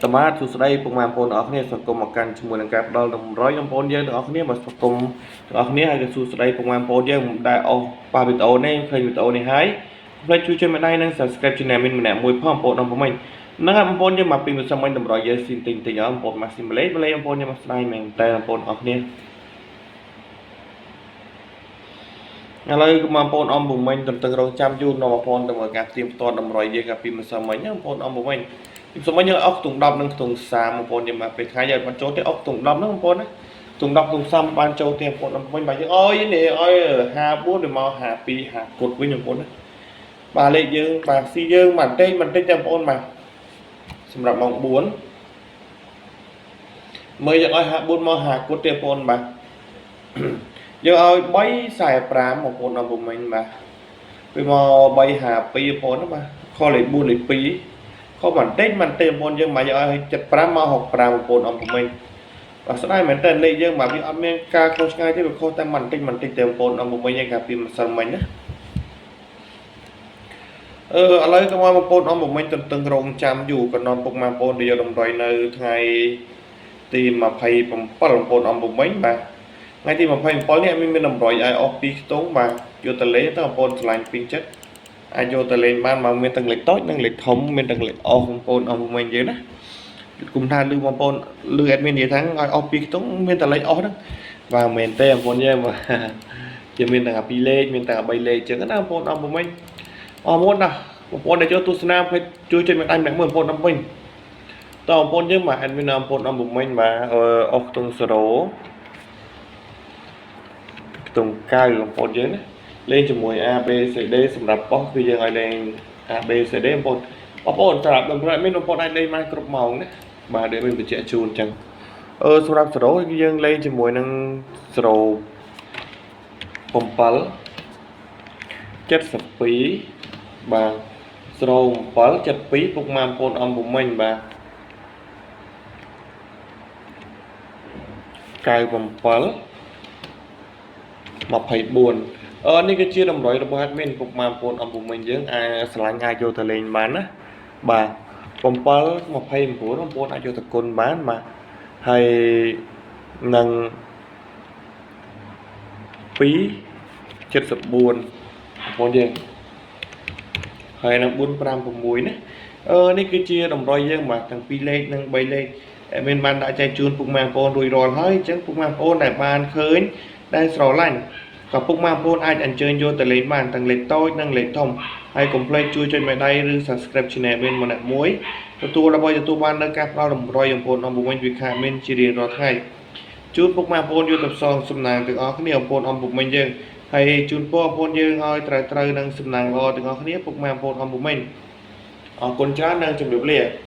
តបាទសួស្តីពុកម៉ែបងប្អូនទាំងអស់គ្នាស្វាគមន៍មកកាន់ជាមួយនឹងការផ្ដល់តម្រុយបងប្អូនយើងទាំងអស់គ្នាបាទស្វាគមន៍ទាំងអស់គ្នាហើយក៏សួស្តីពុកម៉ែបងប្អូនយើងមិនដែលអស់ប៉ះវីដេអូនេះឃើញវីដេអូនេះហើយកុំភ្លេចជួយចុចម្ដងនិង Subscribe Channel មានម្នាក់មួយផងបងប្អូនអរមិញហ្នឹងហើយបងប្អូនយើងមកពីម្សិលមិញតម្រុយយើងស៊ីតិចតិចអស់បងប្អូនមកស៊ីម្លេម្លេបងប្អូនយើងមកស្ដាយមែនតើបងប្អូនអស់គ្នាឥឡូវបងប្អូនអំពុំមិញទន្ទឹងរង់ចាំយូរនាំបងប្អូនទៅមើលការផ្ទៀងផ្ទាត់តម្រុយយើងកាលពីម្សិលមិញណាបងប្អូនអំពុំមិញពីម្សិលមិញយើងអស់ខ្ទង់10និងខ្ទង់30បងប្អូនយើងមកពេលថ្ងៃយើងបានចូលទេអស់ខ្ទង់10ហ្នឹងបងប្អូនណាខ្ទង់10ខ្ទង់30បានចូលទេបងប្អូនអំពុំមិញបាទយើងអើយនេះអើយ54ទៅមក52 50គុតវិញបងប្អូនណាបាទលេខយើងបាទស៊ីយើងបន្តិចបន្តិចទេបងប្អូនបាទសម្រាប់ម៉ោង4មើលយើងឲ្យ54មក50គុតទេបងប្អូនបាទយើងឲ្យ345បងប្អូនដល់ពុំមិញបាទវាមក352បងប្អូនណាបាទខលេខ4លេខ2ខបន្តិចបន្តិចបងប្អូនយើងមកយើងឲ្យ75មក65បងប្អូនអំពុំមិញបាទស្ដាយមែនតើលេខយើងបាទវាអត់មានការខុសឆ្ងាយទេវាខុសតែបន្តិចបន្តិចទេបងប្អូនអំពុំមិញយើងកាលពីម្សិលមិញណាអឺឥឡូវកុំឲ្យបងប្អូនអំពុំមិញទន្ទឹងរង់ចាំយូរក៏នាំពុកម៉ែបងប្អូនទៅយកតម្រុយនៅថ្ងៃទី27បងប្អូនអំពុំមិញបាទថ្ងៃទី27នេះមានតម្រុយឲ្យអស់2ខ្ទង់បាទយកទៅលេងទៅបងប្អូនឆ្លាញ់ពេញចិត្តអាចយកទៅលេងបានមកមានទាំងលេខតូចនិងលេខធំមានទាំងលេខអស់បងប្អូនអស់មិញយើងណាគុំថាលឺបងប្អូនលឺ admin និយាយថាឲ្យអស់2ខ្ទង់មានតែលេខអស់ហ្នឹងបាទមែនទេបងប្អូនយើងបាទជាមានទាំង2លេខមានទាំង3លេខអញ្ចឹងណាបងប្អូនអស់មិញអរមុនណាបងប្អូនដែលចូលទស្សនាភ្លេចជួយចុចម្ដងម្នាក់មួយបងប្អូនអស់មិញតើបងប្អូនយើងបាទ admin បងប្អូនអស់មិញបាទអស់ខ្ទង់0ខ្ទង់9បងប្អូនយើងណាលេងជាមួយ A B C D សម្រាប់ប៉ុស្តិ៍គឺយើងឲ្យលេង A B C D បងប្អូនបងប្អូនសម្រាប់តម្រូវមានបងប្អូនអាចលេងបានគ្រប់ម៉ោងណាបាទដែលមានបញ្ជាក់ជូនអញ្ចឹងអឺសម្រាប់0គឺយើងលេងជាមួយនឹង0 7 72បាទ07 72ពុកម៉ែបងប្អូនអំពុំមិញបាទ97 24អឺនេះគឺជាតម្រុយរបស់ admin ពុកម៉ែបងប្អូនអំពុំមិញយើងអាចឆ្លាញ់អាចយកទៅលេងបានណាបាទ7 29បងប្អូនអាចយកទៅគុណបានបាទហើយនឹង2 74បងប្អូនយើងហើយនឹង4 5 6ណាអឺនេះគឺជាតម្រុយយើងបាទទាំង2លេខនិង3លេខ admin បានដាក់ចែកជូនពុកម៉ែបងប្អូនរួចរាល់ហើយអញ្ចឹងពុកម៉ែបងប្អូនដែលបានឃើញដែលស្រឡាញ់ក៏ពុកម៉ែបងប្អូនអាចអញ្ជើញយកទៅលេងបានទាំងលេខតូចនិងលេខធំហើយកុំភ្លេចជួយចុចមេដៃឬ Subscribe Channel មានម្នាក់មួយទទួលដើម្បីទទួលបាននូវការផ្ដល់តម្រុយបងប្អូនអំពុំវិញវិខាមានជារៀងរាល់ថ្ងៃជូនពុកម៉ែបងប្អូនយកទៅផ្សងសំណាងទាំងអស់គ្នាបងប្អូនអំពុំវិញយើងហើយជូនពរបងប្អូនយើងឲ្យត្រូវត្រូវនឹងសំណាងល្អទាំងអស់គ្នាពុកម៉ែបងប្អូនអំពុំវិញអរគុណច្រើននិងជម្រាបលា។